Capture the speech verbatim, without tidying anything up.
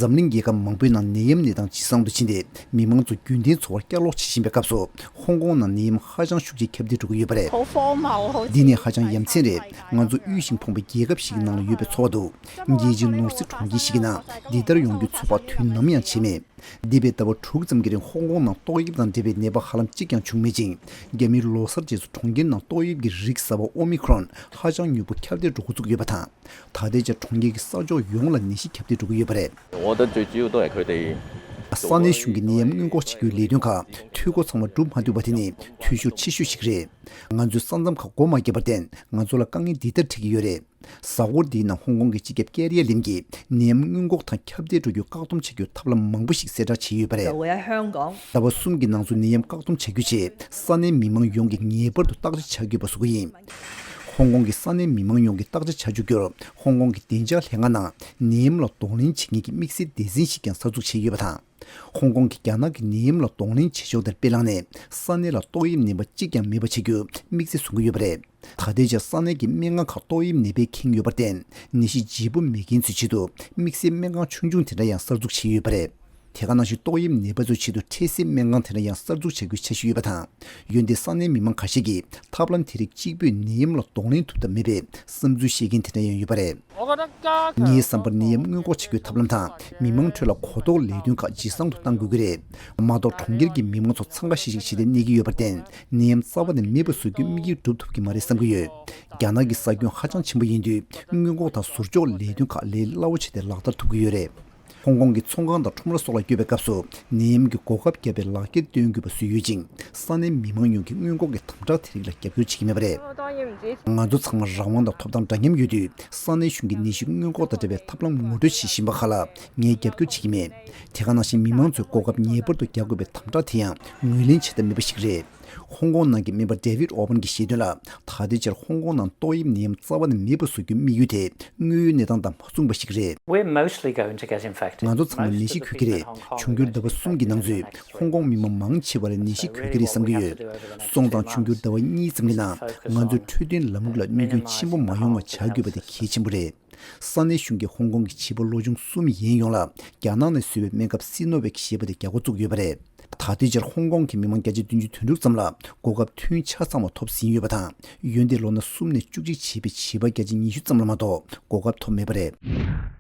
འཛམ་གླིང་རྒྱལ་ཁབ་མང་པོའི་ནང་ནད་ཡམས་གནས་སྟངས་ཇེ་བཟང་དུ་ཕྱིན་ཏེ། མི་མང་ཚོ་རྒྱུན་ལྡན་འཚོ་བར་བསྐྱར་ལོག་བྱེད་བཞིན་པའི་སྐབས་སུ། ཧོང་ཀོང་ནང་ནད་ཡམས་ཧ་ཅང་ཤུགས་ཆེ་ཁྱབ་གདལ་འགྲོ་གི་ཡོད་པ་རེད། འདི་ནི་ཧ་ཅང་ཡ་མཚན་རེད། ང་ཚོ་དབུལ་ཞིང་ཕོངས་པའི་རྒྱལ་ཁབ་ཞིག་གི་ནང་ལ་ཡོད་པའི་ཚོར་བ་འདུག་རྒྱལ་སྤྱིའི་ནོར་སྲིད་གྲོང་ཁྱེར་ཞིག་གི་ནང་འདི་ལྟར་ཡོང་རྒྱུའི་ཚོད་དཔག་དུས་ནམ་ཡང་བྱས་མེད། འདས་པའི་ཟླ་བ་དྲུག་ཙམ་གྱི་རིང་ཧོང་ཀོང་ནང་ཏོག་དབྱིབས་དང་འབྲེལ་བའི་ནད་པ་ཧ་ལམ་གཅིག་ཀྱང་བྱུང་མེད་ཅིང་། རྒྱ་མིའི་ལོ་གསར་རྗེས་སུ་གྲོང་ཁྱེར་ནང་ཏོག་དབྱིབས་ཀྱི་རིགས་གསར་པ་ཨོ་མི་ཁྲོན་ཧ་ཅང་མྱུར་པོ་ཁྱབ་གདལ་འགྲོ་འགོ་བཙུགས་ཡོད་པ་དང་། ད་ལྟའི་ཆར་གྲོང་ཁྱེར་གྱི་ས་ཕྱོགས་ཡོངས་ལ་ནད་གཞི་ཁྱབ་གདལ་འགྲོ་གི་ཡོད་པ་རེད། 我覺得最主要都係佢哋 ས་གནས་གཞུང་གིས་ནད་ཡམས་སྔོན་འགོག་བྱེད་རྒྱུའི་ལས་དོན་ཁག་འཐུས་སྒོ་ཚང་མ་སྒྲུབ་མ་ཐུབ་པ་དེ་ནི་འཐུས་ཤོར་ཆེ་ཤོས་ཤིག་རེད། ང་ཚོའི་ས་མཚམས་ཁག་སྒོ་མ་བརྒྱབ་པར་བརྟེན། ང་ཚོ་ལ་དཀའ་ངལ་འདི་ལྟར་འཕྲད་ཀྱི་ཡོད་རེད། གཟའ་འཁོར་འདིའི་ནང་ཧོང་ཀོང་གི་སྤྱི་ཁྱབ་ཀེ་རི་ཡ་ལིམ་གྱིས་ནད་ཡམས་སྔོན་འགོག་དང་ཁྱབ་གདལ་འགྲོ་རྒྱུར་བཀག་སྡོམ་བྱ་རྒྱུའི་ཐབས་ལམ་མང་པོ་ཞིག་གསལ་བསྒྲགས་བྱས་ཡོད་པ་རེད། ཟླ་བ་གསུམ་གྱི་ནང་ཚུད་ནད་ཡམས་བཀག་སྡོམ་བྱ་རྒྱུའི་ཆེད། ས་གནས་མི་མང་ཡོངས་ཀྱིས་ངེས་པར་དུ་བརྟག་དཔྱད་བྱ་དགོས་པ་བཟོ་གི་ཡིན། ཧོང་ཀོང་གི་ས་གནས་མི་མང་ཡོངས་ཀྱིས་བརྟག་དཔྱད་བྱ་རྒྱུར་གྱུར། ཧོང་ཀོང་གི་བདེ་འཇགས་ལྷན་ཁང་ནང་ནད་ཡམས་ལ་གདོང་ལེན་བྱེད་མཁན་གྱི་དམིགས་བསལ་སྡེ་ཚན་ཞིག་ཀྱང་གསར་འཛུགས་བྱས་ཡོད་པ་དང་། ཧོང་ཀོང་གིས་རྒྱ་ནག་གི་ནད་ཡམས་ལ་གདོང་ལེན་བྱེད་ཕྱོགས་དེར་དཔེ་བླངས་ནས། ས་གནས་ལ་ཏོག་དབྱིབས་ནད་པ་གཅིག་ཀྱང་མེད་པ་བྱ་རྒྱུ་དམིགས་བསལ་བཟུང་གི་ཡོད་པ་རེད། ད་ལྟའི་ཆར་ས་གནས་ཀྱི་སྨན་ཁང་ཁག་ཏོག་དབྱིབས་ནད་པས་ཁེངས་ཡོད་པར་བརྟེན། ནད་གཞི་ལྗིད་པོ་མེད་མཁན་ཚོའི་ཆེད་དུ་དམིགས་བསལ་སྨན་ཁང་ཆུང་ཆུང་དེ་འདྲ་ཡང་གསར་འཛུགས་བྱས་ཡོད་པ་རེད། དེ་ག་ནང་བཞིན་ཏོག་དབྱིབས་ནད་པ་ཚོའི་ཆེད་དུ་འཕྲལ་སེལ་སྨན་ཁང་དེ་འདྲ་ཡང་གསར་འཛུགས་བྱ་རྒྱུའི་འཆར་གཞི་ཡོད་པ་དང་། འོན་ཏེ་ས་གནས་མི་མང་ཁ་ཤས་ཀྱིས་ཐབས་ལམ་དེ་རིགས་གཅིག་པུས་ནད་ཡམས་ལ་གདོང་ལེན་ཐུབ་ཐབས་མེད་པའི་བསམ་ཚུལ་བཤད་མཁན་དེ་འདྲ་ཡང་ཡོད་པ་རེད། ངའི་བསམ་པར་ནད་ཡམས་སྔོན་འགོག་བྱེད་རྒྱུའི་ཐབས་ལམ་དང་མི་མང་ཁྲོད་ལ་གོ་རྟོགས་ལས་དོན་ཁག་ཇེ་བཟང་དུ་གཏང་དགོས་ཀྱི་རེད། མ་གཏོགས་གྲོང་ཁྱེར་གྱི་མི་མང་ཚོ་འཚང་ཁ་ཤིག་ཤིག་བྱས་ཏེ་གནས་ཀྱི་ཡོད་པར་བརྟེན། ནད་ཡམས་རྩ་བ་ནས་མེད་པ་བཟོ་རྒྱུའི་དམིགས་ཡུལ་འགྲུབ་ཐུབ་ཀྱི་མ་རེད་བསམ་གྱི་ཡོད། རྒྱ་ནག་གི་ས་ཁྱོན་ཧ་ཅང་ཆེན་པོ་ཡིན་དུས། སྔོན་འགོག་དང་ཟུར་འཇོག་ལས་དོན་ཁག་ལས་སླ་བོ་བྱས་ཏེ་ལག་བསྟར་ཐུབ་ཀྱི་ཡོད་རེད། ཧོང་ཀོང་གི་ཚོང་ཁང་དང་ཁྲོམ་ར་སོགས་ལ་སྐྱོད་པའི་སྐབས་སུ། ནད་ཡམས་ཀྱི་གོ་སྐབས་བརྒྱབ་པའི་ལག་འཁྱེར་སྟོན་དགོས་པ་བཟོས་ཡོད་ཅིང་། ས་གནས་མི་མང་ཡོངས་ཀྱིས་སྔོན་འགོག་གི་དམ་དྲག་དེ་རིགས་ལ་རྒྱབ་སྐྱོར་བྱེད་ཀྱི་མེད་པ་རེད། ང་ཚོ་ཚང་མ་རང་དབང་དང་ཐོབ་ཐང་འདྲ་མཉམ་ཡོད་དུས། ས་གནས་གཞུང་གིས་ནད་གཞི་སྔོན་འགོག་དང་འབྲེལ་བའི་ཐབས་ལམ་ངོ་སྤྲོད་བྱེད་བཞིན་པ་ཁག་ལ་ངས་རྒྱབ་སྐྱོར་བྱེད་ཀྱི་མེད། དེ་ག་ནང་བཞིན་མི་མང་ཚོས་གོ་སྐབས་ངེས་པར་དུ་རྒྱག་དགོས་པའི་དམ་དྲག་དེ་ཡང་ངོས་ལེན་བྱེད་ཐབས་མེད་པ་ཞིག་རེད། ཧོང་ཀོང་ནང་གི་སྨན་པ་David Aubin་གྱིས་བཤད་དོན་ལ། ད་ལྟའི་ཆར་ཧོང་ཀོང་ནང་ཏོག་དབྱིབས་ནད་ཡམས་རྩ་བ་ནས་མེད་པ་བཟོ་རྒྱུའི་དམིགས་ཡུལ་དེ་དངོས་ཡོད་གནས་སྟངས་དང་མ་མཚུངས་པ་ཞིག་རེད། We're mostly going to get infected. ང་ཚོ་ཚང་མ་ནད་གཞི་འགོས་ཀྱི་རེད། འབྱུང་འགྱུར་ཟླ་བ་གསུམ་གྱི་ནང་ཚུད་ཧོང་ཀོང་མི་མང་མང་ཆེ་བ་ལ་ནད་གཞི་འགོས་ཀྱི་རེད་བསམ་གྱི་ཡོད། སོང་ཙང་འབྱུང་འགྱུར་ཟླ་བ་གཉིས་ཙམ་གྱི་ནང་ང་ཚོས་འཕྲོད་བསྟེན་ལམ་ལུགས་ལ་གནོད་སྐྱོན་ཆེན་པོ་མ་ཡོང་བ་བྱ་དགོས་པ་དེ་གལ་ཆེན་པོ་རེད། ས་གནས་གཞུང་གིས་ཧོང་ཀོང་གི་བྱིས་པ་ལོ་ཆུང་གསུམ་ཡན་ཡོངས་ལ་རྒྱ་ནག་ནས་བཟོས་པའི་སྨན་ཁབ་Sinovac་ཞེས་པ་དེ་རྒྱག་འགོ་བཙུགས་ཡོད་པ་རེད། ད་ལྟའི་ཆར་ཧོང་ཀོང་གི་མི་མང་བརྒྱ་ཆ་བདུན་ཅུ་དོན་དྲུག་ཙམ་ལ་གོ་སྐབས་ཐུན་ཆ་ཚང་བ་ཐོབ་ཟིན་ཡོད་པ་དང་། འོན་ཏེ་ལོ་ན་གསུམ་ནས་བཅུ་གཅིག་བྱས་པའི་བྱིས་པ་བརྒྱ་ཆ་ཉི་ཤུ་ཙམ་ལ་མ་གཏོགས་གོ་སྐབས་ཐོབ་མེད་པ་རེད།